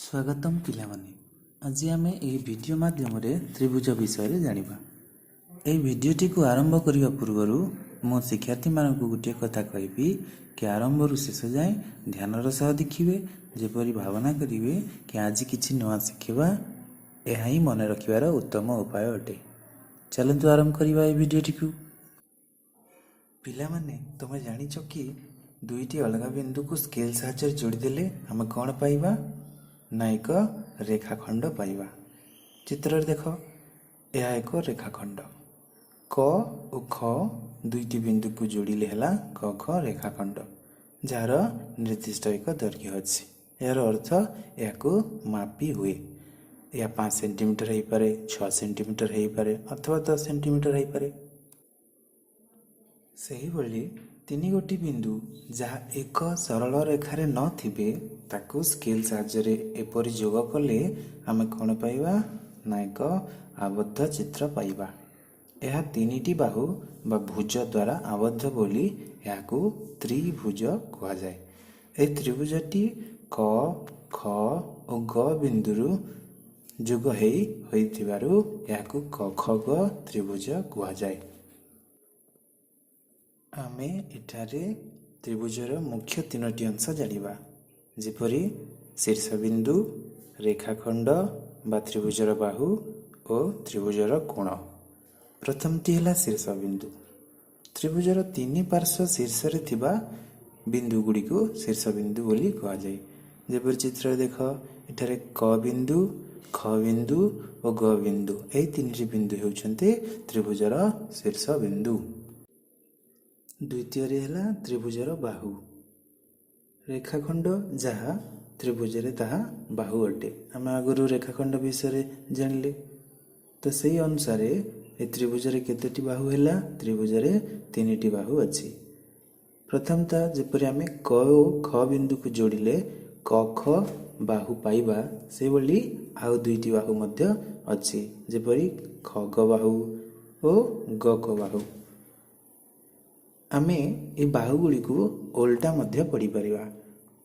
ସ୍ୱାଗତମ ପିଲାମାନେ। ଆଜି ଆମେ ଏହି ଭିଡ଼ିଓ ମାଧ୍ୟମରେ ତ୍ରିଭୁଜ ବିଷୟରେ ଜାଣିବା। ଏହି ଭିଡ଼ିଓଟିକୁ ଆରମ୍ଭ କରିବା ପୂର୍ବରୁ ମୁଁ ଶିକ୍ଷାର୍ଥୀମାନଙ୍କୁ ଗୋଟିଏ କଥା କହିବି କି ଆରମ୍ଭରୁ ଶେଷ ଯାଏଁ ଧ୍ୟାନର ସହ ଦେଖିବେ, ଯେପରି ଭାବନା କରିବେ କି ଆଜି କିଛି ନୂଆ ଶିଖିବା। ଏହା ହିଁ ମନେ ରଖିବାର ଉତ୍ତମ ଉପାୟ ଅଟେ। ଚାଲନ୍ତୁ ଆରମ୍ଭ କରିବା ଏହି ଭିଡ଼ିଓଟିକୁ। ପିଲାମାନେ, ତୁମେ ଜାଣିଛ କି ଦୁଇଟି ଅଲଗା ବିନ୍ଦୁକୁ ସ୍କେଲ୍ ସାହାଯ୍ୟରେ ଯୋଡ଼ିଦେଲେ ଆମେ କ'ଣ ପାଇବା? ନା, ଏକ ରେଖାଖଣ୍ଡ ପାଇବା। ଚିତ୍ରରେ ଦେଖ, ଏହା ଏକ ରେଖାଖଣ୍ଡ। କ ଓ ଖ ଦୁଇଟି ବିନ୍ଦୁକୁ ଯୋଡ଼ିଲେ ହେଲା କ ଖ ରେଖାଖଣ୍ଡ, ଯାହାର ନିର୍ଦ୍ଦିଷ୍ଟ ଏକ ଦୈର୍ଘ୍ୟ ଅଛି। ଏହାର ଅର୍ଥ ଏହାକୁ ମାପି ହୁଏ। ଏହା 5 ସେଣ୍ଟିମିଟର ହେଇପାରେ, 6 ସେଣ୍ଟିମିଟର ହେଇପାରେ ଅଥବା 10 ସେଣ୍ଟିମିଟର ହେଇପାରେ। ସେହିଭଳି ତିନି ଗୋଟି ବିନ୍ଦୁ ଯାହା ଏକ ସରଳ ରେଖାରେ ନଥିବେ, ତାକୁ ସ୍କେଲ୍ ସାହାଯ୍ୟରେ ଏପରି ଯୋଗ କଲେ ଆମେ କ'ଣ ପାଇବା? ନା, ଏକ ଆବଦ୍ଧ ଚିତ୍ର ପାଇବା। ଏହା ତିନିଟି ବାହୁ ବା ଭୁଜ ଦ୍ୱାରା ଆବଦ୍ଧ ବୋଲି ଏହାକୁ ତ୍ରିଭୁଜ କୁହାଯାଏ। ଏହି ତ୍ରିଭୁଜଟି କ, ଖ ଓ ଗ ବିନ୍ଦୁରୁ ଯୋଗ ହେଇ ହୋଇଥିବାରୁ ଏହାକୁ କ ଖ ଗ ତ୍ରିଭୁଜ କୁହାଯାଏ। ଆମେ ଏଠାରେ ତ୍ରିଭୁଜର ମୁଖ୍ୟ ତିନୋଟି ଅଂଶ ଜାଣିବା, ଯେପରି ଶୀର୍ଷବିନ୍ଦୁ, ରେଖାଖଣ୍ଡ ବା ତ୍ରିଭୁଜର ବାହୁ ଓ ତ୍ରିଭୁଜର କୋଣ। ପ୍ରଥମଟି ହେଲା ଶୀର୍ଷବିନ୍ଦୁ। ତ୍ରିଭୁଜର ତିନି ପାର୍ଶ୍ୱ ଶୀର୍ଷରେ ଥିବା ବିନ୍ଦୁ ଗୁଡ଼ିକୁ ଶୀର୍ଷବିନ୍ଦୁ ବୋଲି କୁହାଯାଏ। ଯେପରି ଚିତ୍ରରେ ଦେଖ, ଏଠାରେ କ ବିନ୍ଦୁ, ଖ ବିନ୍ଦୁ ଓ ଗ ବିନ୍ଦୁ, ଏହି ତିନିଟି ବିନ୍ଦୁ ହେଉଛନ୍ତି ତ୍ରିଭୁଜର ଶୀର୍ଷ ବିନ୍ଦୁ। ଦ୍ୱିତୀୟରେ ହେଲା ତ୍ରିଭୁଜର ବାହୁ। ରେଖାଖଣ୍ଡ ଯାହା ତ୍ରିଭୁଜରେ ତାହା ବାହୁ ଅଟେ। ଆମେ ଆଗରୁ ରେଖାଖଣ୍ଡ ବିଷୟରେ ଜାଣିଲେ। ତ ସେଇ ଅନୁସାରେ ଏ ତ୍ରିଭୁଜରେ କେତୋଟି ବାହୁ ହେଲା? ତ୍ରିଭୁଜରେ ତିନିଟି ବାହୁ ଅଛି। ପ୍ରଥମତଃ ଯେପରି ଆମେ କ ଓ ଖ ବିନ୍ଦୁକୁ ଯୋଡ଼ିଲେ କ ଖ ବାହୁ ପାଇବା, ସେଭଳି ଆଉ ଦୁଇଟି ବାହୁ ମଧ୍ୟ ଅଛି, ଯେପରି ଖ ଗ ବାହୁ ଓ ଗ କ ବାହୁ। ଆମେ ଏ ବାହୁ ଗୁଡ଼ିକୁ ଓଲଟା ମଧ୍ୟ ପଢ଼ିପାରିବା।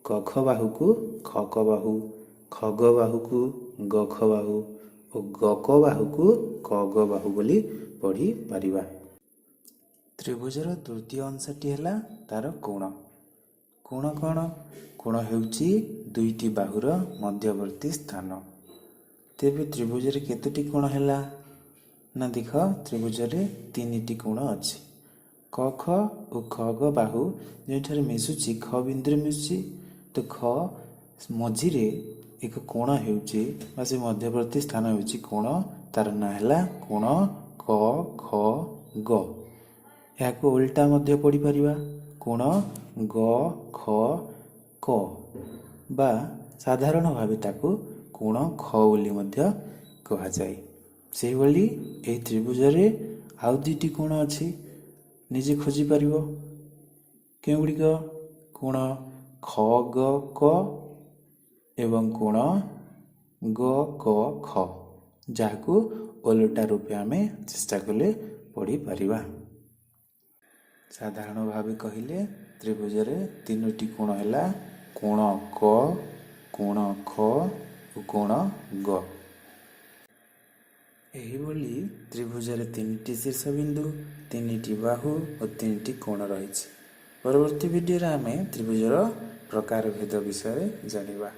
କ ଖ ବାହୁକୁ ଖ କ ବାହୁ, ଖ ଗ ବାହୁକୁ ଗ ଖ ବାହୁ ଓ ଗ କ ବାହୁକୁ କ ଗ ବାହୁ ବୋଲି ପଢ଼ିପାରିବା। ତ୍ରିଭୁଜର ତୃତୀୟ ଅଂଶଟି ହେଲା ତାର କୋଣ। କୋଣ କ'ଣ? କୋଣ ହେଉଛି ଦୁଇଟି ବାହୁର ମଧ୍ୟବର୍ତ୍ତୀ ସ୍ଥାନ। ତେବେ ତ୍ରିଭୁଜରେ କେତୋଟି କୋଣ ହେଲା? ନା, ଦେଖ, ତ୍ରିଭୁଜରେ ତିନିଟି କୋଣ ଅଛି। କ ଖ ଓ ଖ ଗ ବାହୁ ଯେଉଁଠାରେ ମିଶୁଛି, ଖ ବିନ୍ଦୁରେ ମିଶୁଛି, ତ ଖ ମଝିରେ ଏକ କୋଣ ହେଉଛି ବା ସେ ମଧ୍ୟବର୍ତ୍ତୀ ସ୍ଥାନ ହେଉଛି କୋଣ। ତାର ନାଁ ହେଲା କୋଣ କ ଖ ଗ। ଏହାକୁ ଓଲଟା ମଧ୍ୟ ପଢ଼ିପାରିବା, କୋଣ ଗ ଖ କ ବା ସାଧାରଣ ଭାବେ ତାକୁ କୋଣ ଖ ବୋଲି ମଧ୍ୟ କୁହାଯାଏ। ସେହିଭଳି ଏହି ତ୍ରିଭୁଜରେ ଆଉ ଦୁଇଟି କୋଣ ଅଛି, ନିଜେ ଖୋଜିପାରିବ କେଉଁଗୁଡ଼ିକ। କୋଣ ଖ ଗ କ ଏବଂ କୋଣ ଗ କ ଖ, ଯାହାକୁ ଓଲଟା ରୂପେ ଆମେ ଚେଷ୍ଟା କଲେ ପଢ଼ିପାରିବା। ସାଧାରଣ ଭାବେ କହିଲେ ତ୍ରିଭୁଜରେ ତିନୋଟି କୋଣ ହେଲା କୋଣ କ, କୋଣ ଖ ଓ କୋଣ ଗ। ଏହିଭଳି ତ୍ରିଭୁଜରେ ତିନିଟି ଶୀର୍ଷବିନ୍ଦୁ, ତିନିଟି ବାହୁ ଓ ତିନିଟି କୋଣ ରହିଛି। ପରବର୍ତ୍ତୀ ଭିଡ଼ିଓରେ ଆମେ ତ୍ରିଭୁଜର ପ୍ରକାର ଭେଦ ବିଷୟରେ ଜାଣିବା।